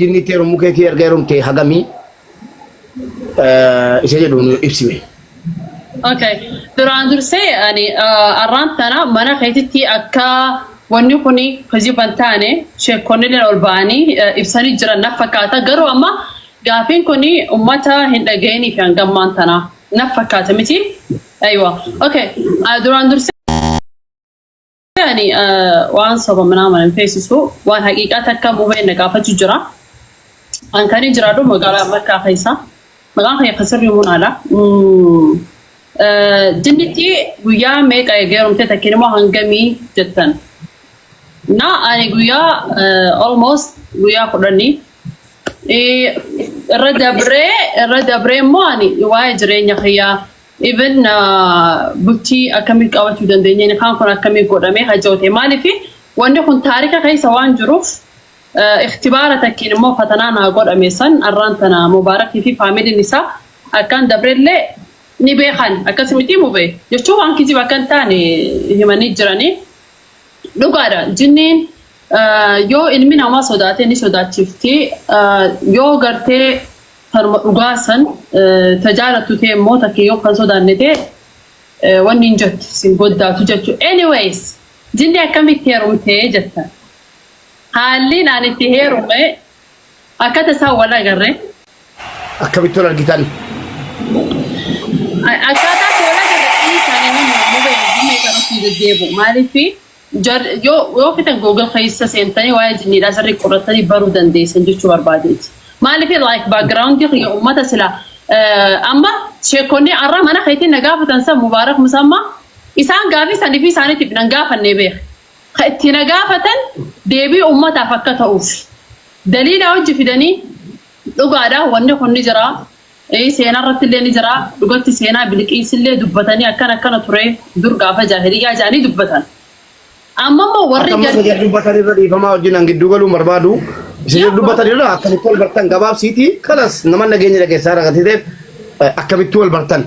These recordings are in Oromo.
Jinniitti heerumuu keetii erga heerumtee hagamii isa jedhu nu ibsime. Okay. Duraan dursee ani arraan tana mana keetitti akka wanni kuni kijiba hin taane sheekonni illee ol ba'anii ibsanii jiran na fakkaata. Garuu amma gaafiin kuni ummata hin dhaga'inii fi hanga ammaan tana na fakkaata miti. Aywa. Okay. Duraan dursee Ani waan soba minaaman hin feesisu waan haqiiqaa takka mubeen na gaafachuu jira. An kan jiraadhu magaalaa Makkaa keessa. Maqaan kiyya kan sirrii munaadha. Jinnitti guyyaa meeqa eegeerumte takkiin immoo hangamii jettan. Na ani guyyaa almost guyyaa kudhanii irra dabree irra dabree immoo ani waa'ee jireenya kiyyaa Even bultii akkamii qabachuu dandeenya inni kaan kun akkamii godhamee hajoote maaliif wanni kun taarika keessa waan jiruuf ikhtibaara takkiin immoo fatanaa naa godhame san arraan tana mubaarakii fi faamiliin isaa akkaan dabrellee ni beekan akkas miti mube jechuun waan kijiba akka hin taane himanii jiranii dhugaadha jinniin yoo ilmi namaa sodaate ni sodaachifti yoo gartee Tanuma dhugaa san ta jaalattu tee immoo takki yoo kan sodaanne tee wanni hin jettu sin goddaatu jechu. Anyways jinni akkamitti heerumtee jettan. Haalliin ani itti heerume akka tasaa wal agarre. Akkamitti wal argitan? Akkaataa itti wal agarre dhiisaan inni mubee meeqa irratti hin deddeebi'u. Maaliif Yoo yoo fetan Google keessa seentanii waa'ee jinniidhaa sirrii qorattanii baruu dandeessan jechuu barbaadeeti. Maaliif like background kiyya ummata sila amma sheekonni arra mana keetiin na gaafatan san Mubaarak Musammaa isaan gaafii sanii fi isaaniitiif nan gaafannee beek. Ka itti na gaafatan deebii ummataaf akka ta'uuf. Daliilaa hojii fidanii dhugaadha wanni kun ni jira. Seenaa irratti illee ni jira. Dhugatti seenaa Bilqiis illee dubbatanii akkana akkana ture dur gaafa jaahiliyyaa jedhanii dubbatan. Amma immoo warri Akka amma gartee isa dubbatan irra dhiifamaa wajjin an gidduu galuun barbaadu. Isa Yaa dubbatan irra akkamitti wal bartan gabaabsiiti. Kanas nama nageenya dhageessaa rakkatee ta'eef akkamitti wal bartan.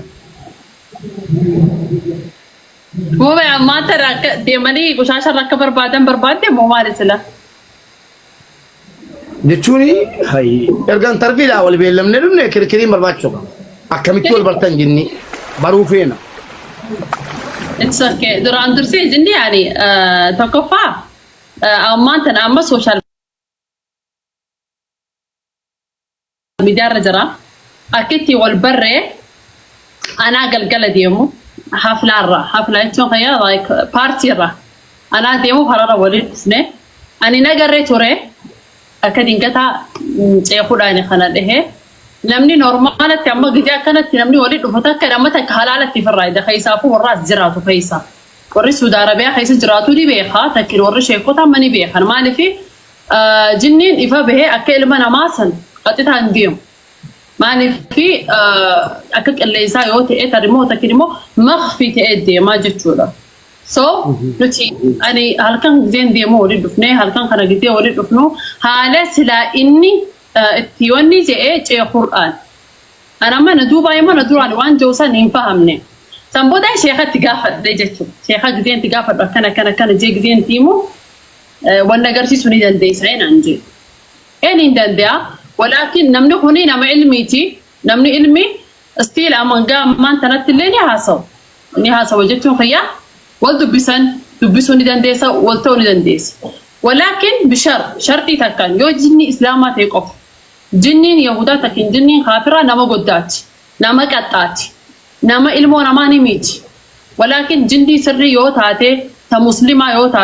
Muumee ammaa tana akka deemanii qushaasha irra akka barbaadan barbaadde moo maali sila? Jechuun erga intarviidhaa wal beellamnee dhufne kirkiriin barbaachisu qaba. Akkamitti wal bartan jinni baruu feena. It's okay. Duraan dursee jinni yaani tokkoffaa ammaan tana amma sooshaal miidiyaa irra jira. Akka itti wal barree anaa galgala deemu haflaarra haflaa jechuun kayya like paartiirra anaa deemu karaarra waliin dhufne ani nagarree ture akka dingataa ceekuudhaan kana dhehe namni normaalatti amma gizee akkanatti namni waliin dhufu takka nama takka halaalatti ofirraa hidha keessaafuu warra as jiraatu keessa warri Suudi Arabiyaa keessa jiraatu ni beeka takkin warri sheekota amma ni beekan maaliif Jinniin ifa bahee akka ilma namaa san qaxitaa hin deemu. Maaliif akka qilleensaa yoo ta'e tarimmoo takkin immoo makfii ta'ee deemaa jechuudha. So nuti ani halkan gizeen deemu waliin dhufnee halkan kana gizee waliin dhufnu haala silaa inni itti wanni je'ee ceekur'aan. An amma na duubaa immoo na duraan waan jiru san hin fahamne. San booda sheekatti gaafadhe jechuudha. Sheeka gizeen itti gaafadhu akkana akkana akkana jee gizeen itti himu wanna agarsiisuu ni dandeessa naan jee. Een hin dande'a. Walaakin namni kuni nama ilmiiti. Namni ilmi still amangaa ammaan tanatti illee ni haasawu. Ni haasawu jechuun kiyya wal dubbisan dubbisuu ni dandeessa wal ta'uu ni dandeessa. Walaakin bishar sharxii takkaan yoo jinni islaamaa ta'e qofa. Jinniin yahudaa takkin jinniin kaafiraa nama goddaati. Nama qaxxaati. Nama ilmoo namaa ni miiti. Walaakin jinnii sirrii yoo taate ta muslimaa yoo taate.